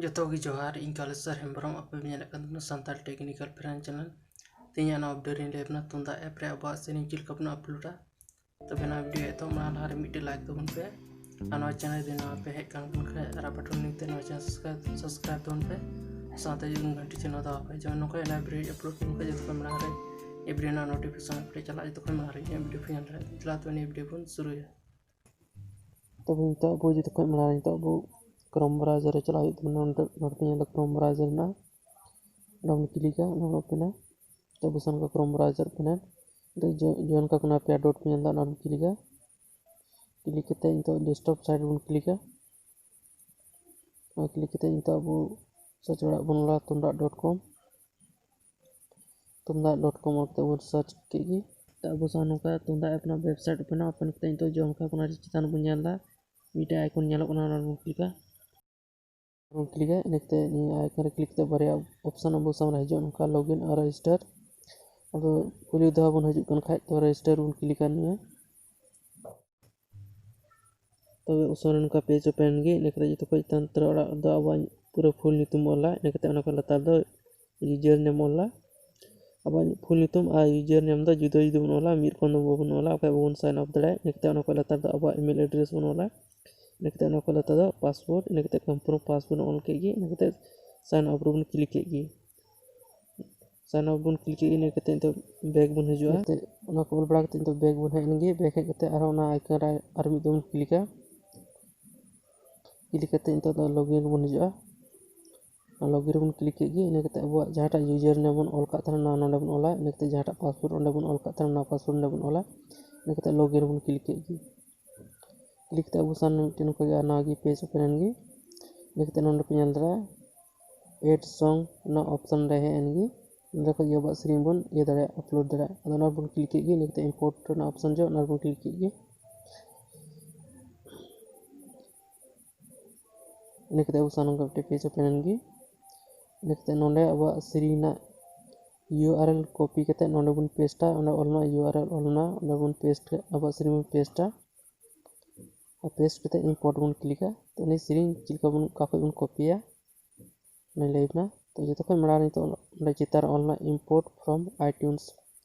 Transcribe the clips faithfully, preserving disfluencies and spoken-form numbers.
ᱡᱚᱛᱚ ᱜᱮ ᱡᱚᱦᱟᱨ, ᱤᱧ ᱠᱟᱞᱮᱥᱚᱨ ᱦᱮᱢᱵᱨᱚᱢ᱾ ᱟᱯᱮ ᱯᱮ ᱧᱮᱞᱮᱫ ᱠᱟᱱ ᱛᱟᱵᱚᱱᱟ ᱥᱟᱱᱛᱟᱲ ᱴᱮᱠᱱᱤᱠᱟᱞ ᱯᱷᱨᱮᱱᱰ ᱪᱮᱱᱮᱞ᱾ ᱛᱮᱦᱮᱧᱟᱜ ᱱᱚᱣᱟ ᱵᱷᱤᱰᱤᱭᱳ ᱨᱮᱧ ᱞᱟᱹᱭ ᱟᱵᱚᱱᱟ ᱛᱩᱢᱫᱟᱜ ᱮᱯ ᱨᱮ ᱟᱵᱚᱣᱟᱜ ᱥᱮᱨᱮᱧ ᱪᱮᱫ ᱞᱮᱠᱟ ᱵᱚᱱ ᱟᱯᱞᱳᱰᱟ᱾ ᱛᱚᱵᱮ ᱱᱚᱣᱟ ᱵᱷᱤᱰᱤᱭᱳ ᱮᱛᱚᱦᱚᱵ ᱢᱟᱲᱟᱝ ᱞᱟᱦᱟ ᱨᱮ ᱢᱤᱫᱴᱮᱱ ᱞᱟᱭᱤᱠ ᱛᱟᱵᱚᱱ ᱯᱮ, ᱟᱨ ᱱᱚᱣᱟ ᱪᱮᱱᱮᱞ ᱡᱩᱫᱤ ᱱᱟᱣᱟ ᱯᱮ ᱦᱮᱡ ᱠᱟᱱ ᱠᱷᱟᱱ ᱟᱨ ᱵᱟᱴᱚᱱ ᱞᱤᱝᱠ ᱛᱮ ᱱᱚᱣᱟ ᱪᱮᱱᱮᱞ ᱥᱟᱵᱥᱠᱨᱟᱭᱤᱵ ᱛᱟᱵᱚᱱ ᱯᱮ, ᱥᱟᱶᱛᱮ ᱡᱩᱫᱤ ᱜᱷᱟᱱᱴᱤ ᱪᱤᱱᱦᱟᱹ ᱫᱟᱵᱟᱣ ᱯᱮ, ᱡᱮᱢᱚᱱ ᱱᱚᱝᱠᱟ ᱱᱚᱣᱟ ᱵᱷᱤᱰᱤᱭᱳ ᱟᱯᱞᱳᱰ ᱞᱮᱱᱠᱷᱟᱱ ᱡᱚᱛᱚ ᱠᱷᱚᱱ ᱢᱟᱲᱟᱝ ᱨᱮ ᱱᱤᱭᱟᱹ ᱵᱷᱤᱰᱤᱭᱳ ᱨᱮᱱᱟᱜ ᱱᱳᱴᱤᱯᱷᱤᱠᱮᱥᱚᱱ ᱟᱯᱮ ᱪᱟᱞᱟᱜᱼᱟ, ᱡᱚᱛᱚ ᱠᱷᱚᱱ ᱢᱟᱲᱟᱝ ᱨᱮ ᱱᱤᱭᱟᱹ ᱵᱷᱤᱰᱤᱭᱳ ᱯᱮ ᱧᱮᱞ ᱫᱟᱲᱮᱭᱟᱜᱼᱟ᱾ ᱪᱟᱞᱟᱜ ᱛᱚᱵᱮ ᱱᱤᱭᱟᱹ ᱵᱷᱤᱰᱤᱭᱳ ᱵᱚᱱ ᱥᱩᱨᱩᱭᱟ᱾ ᱛᱚᱵᱮ ᱱᱤᱛᱚᱜ ᱟᱵᱚ ᱡᱚᱛᱚ ᱠᱷᱚᱱ ᱢᱟᱲᱟᱝ ᱱᱤᱛᱚᱜ ᱟᱵᱚ Chrome browser ᱨᱮ ᱪᱟᱞᱟᱜ ᱦᱩᱭᱩᱜ ᱛᱟᱵᱚᱱᱟ᱾ ᱱᱚᱰᱮ ᱯᱮ ᱧᱮᱞ ᱮᱫᱟ Chrome browser ᱢᱮᱱᱟᱜᱼᱟ, ᱚᱸᱰᱮ ᱵᱚᱱ ᱠᱞᱤᱠᱟ, ᱚᱱᱟ ᱵᱚᱱ ᱚᱯᱮᱱᱟ᱾ ᱛᱚ ᱟᱵᱚ ᱥᱟᱢᱟᱝ ᱨᱮ Chrome browser open ᱮᱱ᱾ ᱱᱤᱛᱚᱜ ᱡᱚ-, ᱡᱚᱭᱮᱱ ᱠᱟᱜ ᱠᱟᱱᱟ ᱯᱮᱭᱟ ᱰᱚᱴ ᱯᱮ ᱧᱮᱞ ᱮᱫᱟ, ᱚᱱᱟ ᱵᱚᱱ ᱠᱞᱤᱠᱟ᱾ ᱠᱞᱤᱠ ᱠᱟᱛᱮ ᱱᱤᱛᱚᱜ ᱰᱮᱥᱠᱴᱚᱯ ᱥᱟᱭᱤᱴ ᱵᱚᱱ ᱠᱞᱤᱠᱟ᱾ ᱚᱱᱟ ᱠᱞᱤᱠ ᱠᱟᱛᱮ ᱱᱤᱛᱚᱜ ᱟᱵᱚ ᱥᱟᱨᱪ ᱵᱟᱲᱟᱜ ᱵᱚᱱ ᱚᱞᱟ ᱛᱩᱢᱫᱟᱜ ᱰᱚᱴ ᱠᱚᱢ᱾ ᱛᱩᱢᱫᱟᱜ ᱰᱚᱴ ᱠᱚᱢ ᱚᱞ ᱠᱟᱛᱮ ᱵᱚᱱ ᱥᱟᱨᱪ ᱠᱮᱫ ᱜᱮ᱾ ᱛᱚ ᱟᱵᱚ ᱥᱟᱢᱟᱝ ᱱᱚᱝᱠᱟ ᱛᱩᱢᱫᱟᱜ ᱮᱯ ᱨᱮᱱᱟᱜ ᱣᱮᱵᱥᱟᱭᱤᱴ ᱳᱯᱮᱱᱚᱜᱼᱟ᱾ ᱳᱯᱮᱱ ᱠᱟᱛᱮ ᱱᱤᱛᱚᱜ ᱡᱚᱭᱮᱱ ᱠᱟᱜ ᱠᱟᱱᱟ ᱪᱮᱛᱟᱱ ᱵᱚᱱ ᱧᱮᱞ ᱮᱫᱟ, ᱢᱤᱫᱴᱮᱡ ᱟᱭᱠᱚᱱ ᱧᱮᱞᱚᱜ ᱠᱟᱱᱟ, ᱚᱱᱟ ᱨᱮᱵᱚᱱ ᱠᱞᱤᱠᱟ᱾ ᱵᱚᱱ ᱠᱞᱤᱠᱟ, ᱤᱱᱟᱹ ᱠᱟᱛᱮ ᱱᱤᱭᱟᱹ ᱟᱭᱠᱚᱱ ᱨᱮ ᱠᱞᱤᱠ ᱠᱟᱛᱮ ᱵᱟᱨᱭᱟ ᱚᱯᱥᱚᱱ ᱟᱵᱚ ᱥᱟᱢᱟᱝ ᱨᱮ ᱦᱤᱡᱩᱜᱼᱟ, ᱱᱚᱝᱠᱟ ᱞᱚᱜᱤᱱ ᱟᱨ ᱨᱮᱡᱤᱥᱴᱟᱨ᱾ ᱟᱫᱚ ᱯᱩᱭᱞᱩ ᱫᱷᱟᱣ ᱵᱚᱱ ᱦᱤᱡᱩᱜ ᱠᱟᱱ ᱠᱷᱟᱡ ᱛᱚ ᱨᱮᱡᱤᱥᱴᱟᱨ ᱵᱚᱱ ᱠᱞᱤᱠᱟ ᱱᱤᱭᱟᱹ᱾ ᱛᱚᱵᱮ ᱩᱥᱟᱹᱨᱟ ᱱᱚᱝᱠᱟ ᱯᱮᱡᱽ ᱳᱯᱮᱱ ᱮᱱ ᱜᱮ᱾ ᱤᱱᱟᱹ ᱠᱟᱛᱮ ᱡᱚᱛᱚ ᱠᱷᱚᱡ ᱪᱮᱛᱟᱱ ᱩᱛᱟᱹᱨ ᱚᱲᱟᱜ ᱫᱚ ᱟᱵᱚᱣᱟᱜ ᱯᱩᱨᱟᱹ ᱯᱷᱩᱞ ᱧᱩᱛᱩᱢ ᱚᱞᱟ᱾ ᱤᱱᱟᱹ ᱠᱟᱛᱮ ᱚᱱᱟ ᱠᱷᱚᱡ ᱞᱟᱛᱟᱨ ᱫᱚ ᱭᱩᱡᱟᱨ ᱱᱮᱢ ᱚᱞᱟ᱾ ᱟᱵᱚᱣᱟᱜ ᱯᱷᱩᱞ ᱧᱩᱛᱩᱢ ᱟᱨ ᱭᱩᱡᱟᱨ ᱱᱮᱢ ᱫᱚ ᱡᱩᱫᱟᱹ ᱡᱩᱫᱟᱹ ᱵᱚᱱ ᱚᱞᱟ, ᱢᱤᱫ ᱨᱚᱠᱚᱢ ᱫᱚ ᱵᱟᱵᱚᱱ ᱚᱞᱟ, ᱵᱟᱠᱷᱟᱡ ᱵᱟᱵᱚᱱ ᱥᱟᱭᱤᱱ ᱟᱯ ᱫᱟᱲᱮᱭᱟᱜᱼᱟ᱾ ᱤᱱᱟᱹ ᱠᱟᱛᱮ ᱚᱱᱟ ᱠᱷᱚᱡ ᱞᱟᱛᱟᱨ ᱫᱚ ᱟᱵᱚᱣᱟᱜ ᱤᱢᱮᱞ ᱮᱰᱨᱮᱥ ᱵᱚᱱ ᱚᱞᱟ᱾ ᱤᱱᱟᱹ ᱠᱟᱛᱮ ᱚᱱᱟ ᱠᱷᱚᱡ ᱞᱟᱛᱟᱨ ᱫᱚ ᱯᱟᱥᱣᱟᱨᱰ, ᱤᱱᱟᱹ ᱠᱟᱛᱮ ᱠᱚᱱᱯᱷᱟᱨᱢ ᱯᱟᱥᱣᱟᱨᱰ ᱚᱞ ᱠᱮᱫ ᱜᱮ᱾ ᱤᱱᱟᱹ ᱠᱟᱛᱮ ᱥᱟᱭᱤᱱ ᱟᱯ ᱨᱮᱵᱚᱱ ᱠᱞᱤᱠ ᱠᱮᱫ ᱜᱮ᱾ ᱥᱟᱭᱤᱱ ᱟᱯ ᱵᱚᱱ ᱠᱞᱤᱠ ᱠᱮᱫ ᱜᱮ᱾ ᱤᱱᱟᱹ ᱠᱟᱛᱮ ᱱᱤᱛᱚᱜ ᱵᱮᱠ ᱵᱚᱱ ᱦᱤᱡᱩᱜᱼᱟ᱾ ᱱᱤᱛᱚᱜ ᱚᱱᱟ ᱠᱚ ᱚᱞ ᱵᱟᱲᱟ ᱠᱟᱛᱮ ᱱᱤᱛᱚᱜ ᱵᱮᱠ ᱵᱚᱱ ᱦᱮᱡ ᱮᱱ ᱜᱮ᱾ ᱵᱮᱠ ᱦᱮᱡ ᱠᱟᱛᱮ ᱟᱨᱦᱚᱸ ᱚᱱᱟ ᱟᱭᱠᱚᱱ ᱨᱮ ᱟᱨ ᱢᱤᱫ ᱫᱚᱢ ᱵᱚᱱ ᱠᱞᱤᱠᱟ᱾ ᱠᱞᱤᱠ ᱠᱟᱛᱮ ᱱᱤᱛᱚᱜ ᱫᱚ ᱞᱚᱜᱤᱱ ᱨᱮᱵᱚᱱ ᱦᱤᱡᱩᱜᱼᱟ᱾ ᱚᱱᱟ ᱞᱚᱜᱤᱱ ᱨᱮᱵᱚᱱ ᱠᱞᱤᱠ ᱠᱮᱫ ᱜᱮ᱾ ᱤᱱᱟᱹ ᱠᱟᱛᱮ ᱟᱵᱚᱣᱟᱜ ᱡᱟᱦᱟᱸᱴᱟᱜ ᱭᱩᱡᱟᱨ ᱱᱮᱢ ᱵᱚᱱ ᱚᱞ ᱠᱟᱜ ᱛᱟᱦᱮᱱᱟ, ᱱᱚᱣᱟ ᱱᱚᱰᱮ ᱵᱚᱱ ᱚᱞᱟ᱾ ᱤᱱᱟᱹ ᱠᱟᱛᱮ ᱡᱟᱦᱟᱸᱴᱟᱜ ᱯᱟᱥᱣᱟᱨᱰ ᱚᱸᱰᱮ ᱵᱚᱱ ᱚᱞ ᱠᱟᱜ ᱛᱟᱦᱮᱱᱟ, ᱱᱚᱣᱟ ᱯᱟᱥᱣᱟᱨᱰ ᱱᱚᱰᱮ ᱵᱚᱱ ᱚᱞᱟ᱾ ᱤᱱᱟᱹ ᱠᱟᱛᱮ ᱞᱚᱜᱤᱱ ᱨᱮᱵᱚᱱ ᱠᱞᱤᱠ ᱠᱮᱫ ᱜᱮ᱾ ᱠᱞᱤᱠ ᱠᱟᱛᱮ ᱟᱵᱚ ᱥᱟᱢᱱᱮ ᱢᱤᱫᱴᱮᱱ ᱱᱚᱝᱠᱟ ᱜᱮ ᱟᱨ ᱱᱟᱣᱟ ᱜᱮ ᱯᱮᱡᱽ ᱳᱯᱮᱱ ᱮᱱ ᱜᱮ᱾ ᱤᱱᱟᱹ ᱠᱟᱛᱮ ᱱᱚᱰᱮ ᱯᱮ ᱧᱮᱞ ᱫᱟᱲᱮᱭᱟᱜᱼᱟ, ᱮᱰ ᱥᱚᱝ ᱨᱮᱱᱟᱜ ᱚᱯᱥᱚᱱ ᱨᱮ ᱦᱮᱡ ᱮᱱ ᱜᱮ᱾ ᱱᱚᱸᱰᱮ ᱠᱷᱚᱡ ᱜᱮ ᱟᱵᱚᱣᱟᱜ ᱥᱮᱨᱮᱧ ᱵᱚᱱ ᱤᱭᱟᱹ ᱫᱟᱲᱮᱭᱟᱜᱼᱟ, ᱟᱯᱞᱳᱰ ᱫᱟᱲᱮᱭᱟᱜᱼᱟ᱾ ᱟᱫᱚ ᱚᱱᱟ ᱵᱚᱱ ᱠᱞᱤᱠ ᱠᱮᱫ ᱜᱮ᱾ ᱤᱱᱟᱹ ᱠᱟᱛᱮ ᱤᱢᱯᱳᱨᱴ ᱨᱮᱱᱟᱜ ᱚᱯᱥᱚᱱ ᱦᱤᱡᱩᱜᱼᱟ, ᱚᱱᱟ ᱵᱚᱱ ᱠᱞᱤᱠ ᱠᱮᱫ ᱜᱮ᱾ ᱤᱱᱟᱹ ᱠᱟᱛᱮ ᱟᱵᱚ ᱥᱟᱱᱟᱢ ᱠᱚ ᱢᱤᱫᱴᱮᱡ ᱯᱮᱡᱽ ᱳᱯᱮᱱ ᱮᱱ ᱜᱮ᱾ ᱤᱱᱟᱹ ᱠᱟᱛᱮ ᱱᱚᱰᱮ ᱟᱵᱚᱣᱟᱜ ᱥᱮᱨᱮᱧ ᱨᱮᱱᱟᱜ ᱤᱭᱩ ᱟᱨ ᱮᱞ ᱠᱚᱯᱤ ᱠᱟᱛᱮ ᱱᱚᱰᱮ ᱵᱚᱱ ᱯᱮᱥᱴᱟ᱾ ᱚᱸᱰᱮ ᱚᱞ ᱢᱮᱱᱟᱜᱼᱟ ᱤᱭᱩ ᱟᱨ ᱮᱞ ᱚᱞ ᱢᱮᱱᱟᱜᱼᱟ, ᱚᱸᱰᱮ ᱵᱚᱱ ᱯᱮᱥᱴ, ᱟᱵᱚᱣᱟᱜ ᱥᱮᱨᱮᱧ ᱵᱚᱱ ᱯᱮᱥᱴᱟ᱾ ᱟᱨ ᱯᱮᱥᱴ ᱠᱟᱛᱮ ᱤᱢᱯᱳᱨᱴ ᱵᱚᱱ ᱠᱞᱤᱠᱟ᱾ ᱛᱚ ᱩᱱᱤ ᱥᱮᱨᱮᱧ ᱪᱮᱫ ᱞᱮᱠᱟ ᱵᱚᱱ, ᱚᱠᱟ ᱠᱷᱚᱡ ᱵᱚᱱ ᱠᱚᱯᱤᱭᱟ, ᱚᱱᱟᱧ ᱞᱟᱹᱭ ᱟᱵᱚᱱᱟ᱾ ᱛᱚ ᱡᱚᱛᱚ ᱠᱷᱚᱱ ᱢᱟᱲᱟᱝ ᱱᱤᱛᱚᱜ ᱚᱸᱰᱮ ᱪᱮᱛᱟᱱ ᱨᱮ ᱚᱞ ᱢᱮᱱᱟᱜᱼᱟ import from iTunes᱾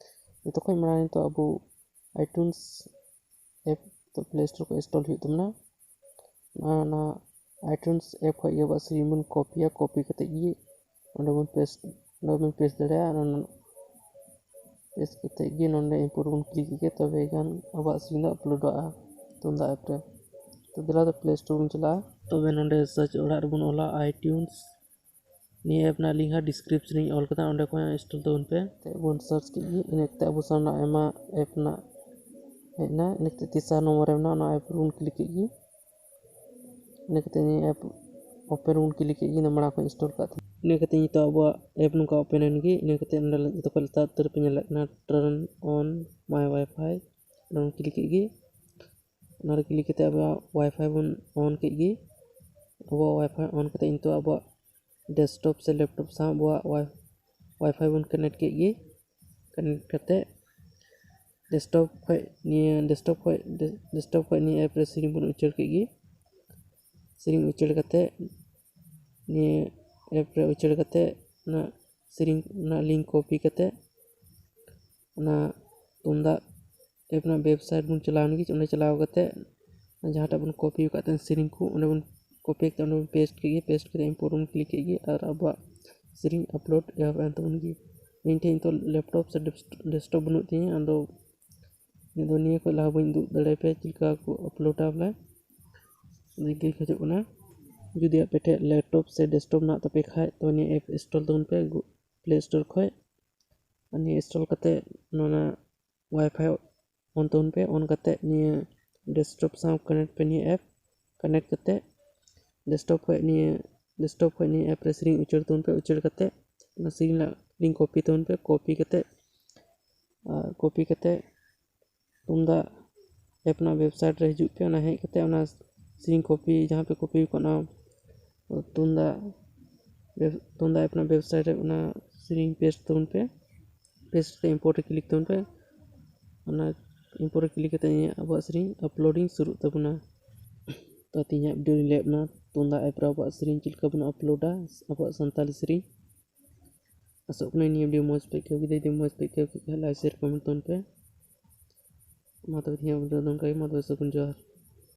ᱡᱚᱛᱚ ᱠᱷᱚᱱ ᱢᱟᱲᱟᱝ ᱱᱤᱛᱚᱜ ᱟᱵᱚ iTunes app ᱛᱚ Play Store ᱠᱷᱚᱱ install ᱦᱩᱭᱩᱜ ᱛᱟᱵᱚᱱᱟ᱾ ᱚᱱᱟ, ᱚᱱᱟ iTunes app ᱠᱷᱚᱱ ᱜᱮ ᱟᱵᱚᱣᱟᱜ ᱥᱮᱨᱮᱧ ᱵᱚᱱ ᱠᱚᱯᱤᱭᱟ, ᱠᱚᱯᱤ ᱠᱟᱛᱮ ᱜᱮ ᱚᱸᱰᱮ ᱵᱚᱱ paste, ᱚᱸᱰᱮ ᱵᱚᱱ paste ᱫᱟᱲᱮᱭᱟᱜᱼᱟ᱾ ᱚᱱᱟ paste ᱠᱟᱛᱮ ᱜᱮ ᱱᱚᱰᱮ import ᱵᱚᱱ click ᱜᱮ, ᱛᱚᱵᱮ ᱜᱟᱱ ᱟᱵᱚᱣᱟᱜ ᱥᱮᱨᱮᱧ ᱫᱚ uploadᱚᱜᱼᱟ ᱛᱩᱢᱫᱟᱜ app ᱨᱮ᱾ ᱛᱚ ᱫᱮᱞᱟ ᱫᱚ Play Store ᱵᱚᱱ ᱪᱟᱞᱟᱜᱼᱟ᱾ ᱛᱚᱵᱮ ᱱᱚᱰᱮ search ᱚᱲᱟᱜ ᱨᱮᱵᱚᱱ ᱚᱞᱟ iTunes᱾ ᱱᱤᱭᱟᱹ app ᱨᱮᱱᱟᱜ link ᱦᱟᱸᱜ description ᱨᱤᱧ ᱚᱞ ᱠᱟᱫᱟ, ᱚᱸᱰᱮ ᱠᱷᱚᱱ install ᱛᱟᱵᱚᱱ ᱯᱮ᱾ ᱛᱮ ᱵᱚᱱ search ᱠᱮᱫ ᱜᱮ, ᱤᱱᱟᱹ ᱠᱟᱛᱮ ᱟᱵᱚ ᱥᱟᱢᱱᱟ ᱟᱭᱢᱟ app ᱨᱮᱱᱟᱜ ᱦᱮᱡ ᱮᱱᱟ᱾ ᱤᱱᱟᱹ ᱠᱟᱛᱮ ᱛᱮᱥᱟᱨ ᱱᱚᱢᱵᱚᱨ ᱨᱮ ᱢᱮᱱᱟᱜᱼᱟ, ᱚᱱᱟ app ᱨᱮᱵᱚᱱ click ᱠᱮᱫ ᱜᱮ᱾ ᱤᱱᱟᱹ ᱠᱟᱛᱮ ᱱᱤᱭᱟᱹ app open ᱨᱮᱵᱚᱱ click ᱠᱮᱫ ᱜᱮ, ᱤᱱᱟᱹ ᱢᱟᱲᱟᱝ ᱠᱷᱚᱱ install ᱠᱟᱜ ᱛᱟᱦᱮᱸ᱾ ᱤᱱᱟᱹ ᱠᱟᱛᱮ ᱱᱤᱛᱚᱜ ᱟᱵᱚᱣᱟᱜ app ᱱᱚᱝᱠᱟ open ᱮᱱ ᱜᱮ᱾ ᱤᱱᱟᱹ ᱠᱟᱛᱮ ᱱᱚᱰᱮ ᱡᱚᱛᱚ ᱠᱷᱚᱱ ᱞᱟᱛᱟᱨ ᱩᱛᱟᱹᱨ ᱯᱮ ᱧᱮᱞ ᱫᱟᱲᱮᱭᱟᱜ ᱠᱟᱱᱟ turn on my Wi-Fi, ᱚᱱᱟ ᱵᱚᱱ click ᱠᱮᱫ ᱜᱮ᱾ ᱚᱱᱟ ᱨᱮ click ᱠᱟᱛᱮ ᱟᱵᱚᱣᱟᱜ Wi-Fi ᱵᱚᱱ on ᱠᱮᱫ ᱜᱮ᱾ ᱟᱵᱚᱣᱟᱜ Wi-Fi on ᱠᱟᱛᱮ ᱱᱤᱛᱚᱜ ᱟᱵᱚᱣᱟᱜ desktop ᱥᱮ laptop ᱥᱟᱶ ᱟᱵᱚᱣᱟᱜ Wi-, Wi-Fi ᱵᱚᱱ connect ᱠᱮᱫ ᱜᱮ᱾ Connect ᱠᱟᱛᱮ desktop ᱠᱷᱚᱱ ᱱᱤᱭᱟᱹ desktop ᱠᱷᱚᱱ, desktop ᱠᱷᱚᱱ ᱱᱤᱭᱟᱹ app ᱨᱮ ᱥᱮᱨᱮᱧ ᱵᱚᱱ ᱩᱪᱟᱹᱲ ᱠᱮᱫ ᱜᱮ᱾ ᱥᱮᱨᱮᱧ ᱩᱪᱟᱹᱲ ᱠᱟᱛᱮ ᱱᱤᱭᱟᱹ app ᱨᱮ ᱩᱪᱟᱹᱲ ᱠᱟᱛᱮ ᱚᱱᱟ ᱥᱮᱨᱮᱧ ᱨᱮᱱᱟᱜ link copy ᱠᱟᱛᱮ ᱚᱱᱟ ᱛᱩᱢᱫᱟᱜ app ᱨᱮᱱᱟᱜ website ᱵᱚᱱ ᱪᱟᱞᱟᱣ ᱮᱱ ᱜᱮ᱾ ᱚᱸᱰᱮ ᱪᱟᱞᱟᱣ ᱠᱟᱛᱮ ᱡᱟᱦᱟᱸᱴᱟᱜ ᱵᱚᱱ copy ᱟᱠᱟᱫ ᱛᱟᱦᱮᱸᱱ ᱥᱮᱨᱮᱧ ᱠᱚ, ᱚᱸᱰᱮ ᱵᱚᱱ copy ᱠᱟᱛᱮ ᱚᱸᱰᱮ ᱵᱚᱱ paste ᱠᱮᱫ ᱜᱮ᱾ Paste ᱠᱟᱛᱮ import ᱵᱚᱱ click ᱠᱮᱫ ᱜᱮ ᱟᱨ ᱟᱵᱚᱣᱟᱜ ᱥᱮᱨᱮᱧ upload ᱮᱦᱚᱵ ᱮᱱ ᱛᱟᱵᱚᱱ ᱜᱮ᱾ ᱤᱧ ᱴᱷᱮᱱ ᱱᱤᱛᱚᱜ laptop ᱥᱮ desktop ᱵᱟᱹᱱᱩᱜ ᱛᱤᱧᱟᱹ, ᱟᱫᱚ ᱤᱧ ᱫᱚ ᱱᱤᱭᱟᱹ ᱠᱷᱚᱱ ᱞᱟᱦᱟ ᱵᱟᱹᱧ ᱩᱫᱩᱜ ᱫᱟᱲᱮᱭᱟᱯᱮᱭᱟ ᱪᱮᱫ ᱞᱮᱠᱟ ᱠᱚ uploadᱟ ᱵᱚᱞᱮ᱾ ᱟᱫᱚ ᱤᱧ ᱠᱷᱚᱡᱚᱜ ᱠᱟᱱᱟ, ᱡᱩᱫᱤ ᱟᱯᱮ ᱴᱷᱮᱱ laptop ᱥᱮ desktop ᱢᱮᱱᱟᱜ ᱛᱟᱯᱮ ᱠᱷᱟᱡ, ᱛᱚ ᱱᱤᱭᱟᱹ app install ᱛᱟᱵᱚᱱ ᱯᱮ Play Store ᱠᱷᱚᱱ᱾ ᱟᱨ ᱱᱤᱭᱟᱹ install ᱠᱟᱛᱮ ᱱᱚᱣᱟ Wi-Fi on ᱛᱟᱵᱚᱱ ᱯᱮ᱾ On ᱠᱟᱛᱮ ᱱᱤᱭᱟᱹ desktop ᱥᱟᱶ connect ᱯᱮ ᱱᱤᱭᱟᱹ app᱾ Connect ᱠᱟᱛᱮ desktop ᱠᱷᱚᱱ ᱱᱤᱭᱟᱹ, desktop ᱠᱷᱚᱱ ᱱᱤᱭᱟᱹ app ᱨᱮ ᱥᱮᱨᱮᱧ ᱩᱪᱟᱹᱲ ᱛᱟᱵᱚᱱ ᱯᱮ᱾ ᱩᱪᱟᱹᱲ ᱠᱟᱛᱮ ᱚᱱᱟ ᱥᱮᱨᱮᱧ ᱨᱮᱱᱟᱜ link copy ᱛᱟᱵᱚᱱ ᱯᱮ᱾ Copy ᱠᱟᱛᱮ, ᱟᱨ copy ᱠᱟᱛᱮ ᱛᱩᱢᱫᱟᱜ app ᱨᱮᱱᱟᱜ website ᱨᱮ ᱦᱤᱡᱩᱜ ᱯᱮ᱾ ᱚᱱᱟ ᱦᱮᱡ ᱠᱟᱛᱮ ᱚᱱᱟ ᱥᱮᱨᱮᱧ copy, ᱡᱟᱦᱟᱸ ᱯᱮ copy ᱟᱠᱟᱫ, ᱚᱱᱟ ᱛᱩᱢᱫᱟᱜ web-, ᱛᱩᱢᱫᱟᱜ app ᱨᱮᱱᱟᱜ website ᱨᱮ ᱚᱱᱟ ᱥᱮᱨᱮᱧ paste ᱛᱟᱵᱚᱱ ᱯᱮ᱾ Paste ᱠᱟᱛᱮ import ᱨᱮ click ᱛᱟᱵᱚᱱ ᱯᱮ᱾ ᱚᱱᱟ import ᱨᱮ click ᱠᱟᱛᱮ ᱱᱤᱭᱟᱹ ᱟᱵᱚᱣᱟᱜ ᱥᱮᱨᱮᱧ uploading ᱥᱩᱨᱩᱜ ᱛᱟᱵᱚᱱᱟ᱾ ᱛᱚ ᱛᱮᱦᱮᱧᱟᱜ video ᱞᱤᱧ ᱞᱟᱹᱭᱟᱫ ᱵᱚᱱᱟ᱾ ᱛᱩᱢᱫᱟᱜ ᱮᱯ ᱨᱮ ᱟᱵᱚᱣᱟᱜ ᱥᱮᱨᱮᱧ ᱪᱮᱫ ᱞᱮᱠᱟ ᱵᱚᱱ ᱟᱯᱞᱳᱰᱟ, ᱟᱵᱚᱣᱟᱜ ᱥᱟᱱᱛᱟᱞᱤ ᱥᱮᱨᱮᱧ᱾ ᱟᱥᱚᱜ ᱠᱟᱹᱱᱟᱹᱧ ᱱᱤᱭᱟᱹ ᱵᱷᱤᱰᱤᱭᱳ ᱢᱚᱡᱽ ᱯᱮ ᱟᱹᱭᱠᱟᱹᱣ ᱠᱮᱫᱟ᱾ ᱡᱩᱫᱤ ᱢᱚᱡᱽ ᱯᱮ ᱟᱹᱭᱠᱟᱹᱣ ᱠᱮᱫ ᱠᱷᱟᱱ ᱞᱟᱭᱤᱠ, ᱥᱮᱭᱟᱨ, ᱠᱚᱢᱮᱱᱴ ᱛᱟᱵᱚᱱ ᱯᱮ᱾ ᱢᱟ ᱛᱚᱵᱮ ᱛᱮᱦᱮᱧ ᱟᱵᱚ ᱫᱚ ᱱᱚᱝᱠᱟ ᱜᱮ, ᱢᱟ ᱛᱚᱵᱮ ᱥᱟᱹᱜᱩᱱ ᱡᱚᱦᱟᱨ᱾